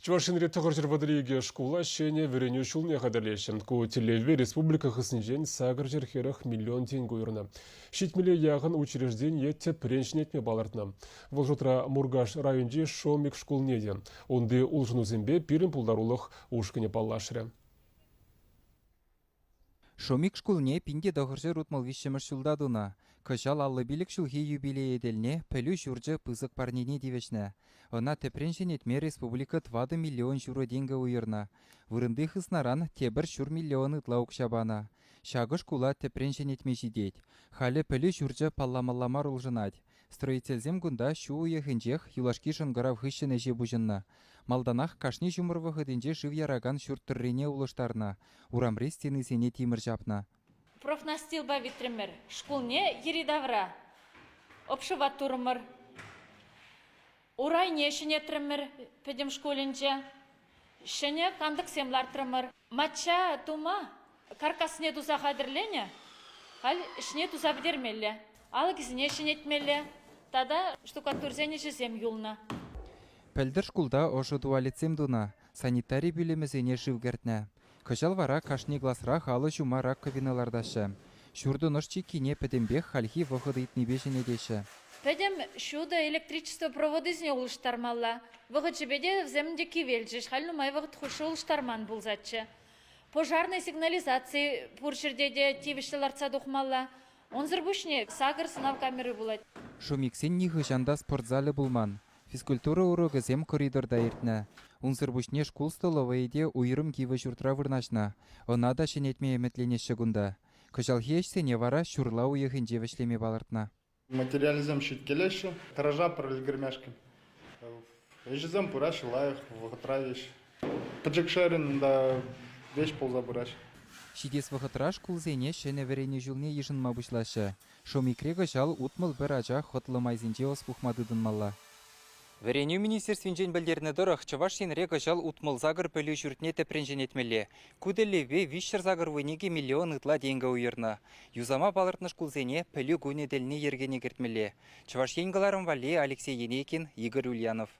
Чӑваш Енри 932 шкула ҫӗнӗ вӗренӳ ҫулне хатӗрлеҫҫӗ. Ку тӗллевпе республика хыснинчен 840 миллион тенкӗ уйӑрнӑ. Ҫитмӗле яхӑн учреждение тӗпрен ҫӗнетме палӑртнӑ. Вӑл шутра Муркаш районӗнчи Шомик шкулне те. Унти улшӑнусемпе пирӗн пултарулӑх ушкӑнӗ паллашрӗ. Шомик шкулне 1963 ҫулта тунӑ. Кӑҫал 55 ҫулхи юбилейӗ тӗлне пӗлӳ ҫурчӗ пысӑк парнене тивӗҫнӗ. Ӑна тӗпрен ҫӗнетме республика тӑватӑ миллион ҫурӑ тенкӗ уйӑрнӑ. Вырӑнти хыснаран тепӗр ҫур миллион ытла укҫа панӑ. Ҫакӑ шкула тӗпрен ҫӗнетме ҫитет. Халӗ пӗлӳ ҫурчӗ палламалла мар улшӑнать. Строительсем кунта ҫу уйӑхӗнчех юлашки шӑнкӑрав хыҫҫӑн ӗҫе пуҫӑннӑ. Малтанах кашни ҫумӑр вӑхӑтӗнче шыв яракан ҫурт тӑррине улӑштарнӑ, урамри стенисене тимӗр ҫапнӑ. Профнастилпа витрӗмӗр. Шкулне йӗри-тавра обшивать турӑмӑр. Урайне ҫӗнетрӗмӗр пӗтӗм шкулӗнче. Ҫӗнӗ кантӑксем лартрӑмӑр. Мачча тума каркасне туса хатӗрленӗ, халь ӗҫне туса пӗтермелле. Алӑкӗсене ҫӗнетмелле тата штукатурсен ӗҫӗсем юлнӑ. Пӗлтӗр шкулта ӑшӑ туалетсем тунӑ, санитари пӳлӗмӗсене шыв кӗртнӗ. Кӑҫал вара кашни класрах алӑ ҫума раковина лартаҫҫӗ. Ҫуртӑн ӑш-чиккине пӗтӗмпех хальхи вӑхӑт ыйтнипе ҫӗнетеҫҫӗ. Пӗтӗм ҫутӑ электричество проводисене улӑштармалла. Вӑхӑчӗпе те вӗсем те кивелчӗҫ, халь нумай вӑхӑт хушши улӑштарман пулсаччӗ. Пожарнӑй сигнализаци пур ҫӗрте те тивӗҫлӗ лартса тухмалла. Унсӑр пуҫне сакӑр сӑнав камери пулать. Шомиксен нихӑҫан та спорт залӗ пулман. Физкультура урокӗсем коридорта иртнӗ. Унсӑр пуҫне шкул столовӑйӗ те уйрӑм кивӗ ҫуртра вырнаҫнӑ. Ӑна та ҫӗнетме ӗмӗтленеҫҫӗ кунта. Кӑҫалхи ӗҫсене вара ҫурла уйӑхӗнче вӗҫлеме палӑртнӑ. Материалӗсем ҫиткелеҫҫӗ, тӑрӑшатпӑр ӗлкӗрмешкӗн. Ӗҫӗсем пыраҫҫӗ лайӑх, вӑхӑтра веҫ. Пӗчӗкшерӗн унта веҫ пулса пыраҫ. Ҫитес вӑхӑтра шкулсене ҫӗнӗ вӗренӳ ҫулне йышӑнма пуҫлаҫҫӗ. Шомикре кӑҫал 61 ача хӑтлӑ майсенче ӑс пухма тытӑнмалла. Вӗренӳ министерствинчен пӗлтернӗ тӑрӑх, Чӑваш Енре кӑҫал 68 пӗлӳ ҫуртне тӗпрен ҫӗнетмелле. Ку тӗллевпе 382 миллион ытла тенкӗ уйӑрнӑ. Юсама палӑртнӑ шкулсене Пӗлӳ кунӗ тӗлне йӗркене кӗртмелле. Чӑваш Ен кӑларӑм валли Алексей Енейкин, Игорь Ульянов.